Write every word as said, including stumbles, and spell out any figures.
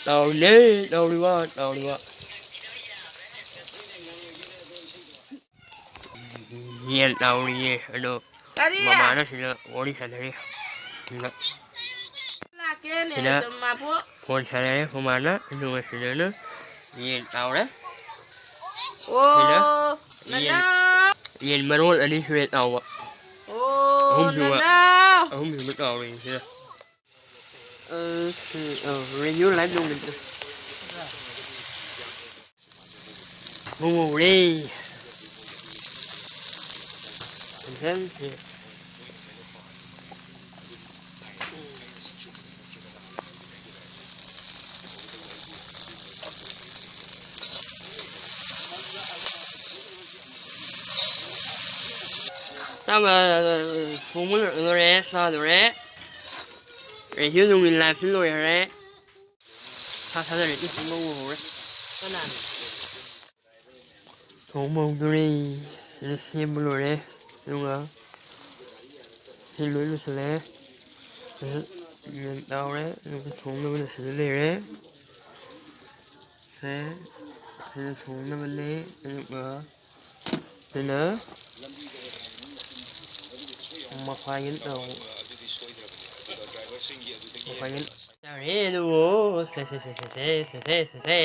ꯇꯥꯎꯔꯤꯅꯦ, ꯇꯥꯎꯔꯤꯕ, ꯇꯥꯎꯔꯤꯕ꯫ ꯌꯦꯟ ꯇꯥꯎꯔꯤꯌꯦ, ꯑꯗꯣ ꯀꯔꯤ? ꯃꯃꯥꯅ ꯁꯤꯗ ꯋꯥꯔꯤ ꯁꯥꯟꯅꯔꯤ꯫ ꯁꯤꯗ ꯂꯥꯛꯀꯦ, ꯁꯤꯗ ꯅꯦꯅꯦ ꯆꯝꯃꯥꯕꯨ꯫ ꯐꯣꯟ ꯁꯥꯟꯅꯔꯦ ꯃꯃꯥꯅ, ꯑꯗꯨꯒ ꯁꯤꯗꯅ ꯌꯦꯟ ꯇꯥꯎꯔꯦ꯫ ꯑꯣ, ꯁꯤꯗ ꯌꯦꯟ, ꯅꯅꯥꯎ꯫ ꯌꯦꯟ ꯃꯔꯣꯜ ꯑꯅꯤ ꯁꯨꯔꯦ ꯇꯥꯎꯕ꯫ ꯑꯣ, ꯑꯍꯨꯝꯁꯨꯕ, ꯅꯅꯥꯎ꯫ ꯑꯍꯨꯝꯁꯨꯕ ꯇꯥꯎꯔꯤ ꯁꯤꯗ꯫ ꯑ, ꯁꯤ, ꯑ, ꯔꯦꯗꯤꯑꯣ ꯂꯥꯏꯚ ꯅꯣꯡꯃꯗ ꯉꯧꯔꯦ꯫ ꯌꯦꯟꯁꯥꯡꯁꯦ꯫ ꯆꯥꯕ, ꯊꯣꯡꯕ ꯂꯣꯏꯔꯦ, ꯆꯥꯗꯣꯔꯦ꯫ ꯔꯦꯗꯤꯑꯣ ꯅꯣꯡꯃꯩ ꯂꯥꯏꯚꯁꯨ ꯂꯣꯏꯈꯔꯦ꯫ ꯁꯥ ꯊꯥꯗꯔꯦ, ꯏꯁꯤꯡ ꯉꯧꯕ ꯍꯧꯔꯦ꯫ ꯊꯣꯡꯕ ꯍꯧꯗꯣꯔꯦ꯫ ꯁꯤꯗ ꯁꯦꯝꯕ ꯂꯣꯏꯔꯦ꯫ ꯑꯗꯨꯒ ꯁꯤ ꯂꯣꯏ ꯂꯣꯏꯁꯤꯜꯂꯦ꯫ ꯁꯤꯗ ꯌꯦꯟ ꯇꯥꯎꯔꯦ꯫ ꯑꯗꯨꯒ ꯊꯣꯡꯅꯕꯅ ꯁꯤꯗ ꯂꯩꯔꯦ꯫ ꯁꯦ, ꯁꯤꯗ ꯊꯣꯡꯅꯕꯅꯦ꯫ ꯑꯗꯨꯒ ꯁꯤꯅ ꯃꯐꯥꯏꯒꯤ ꯇꯧ-, ꯃꯐꯥꯏꯒꯤ ꯆꯥꯔꯦ ꯑꯗꯨꯕꯨ꯫ ꯁꯦ, ꯁꯦ, ꯁꯦ꯫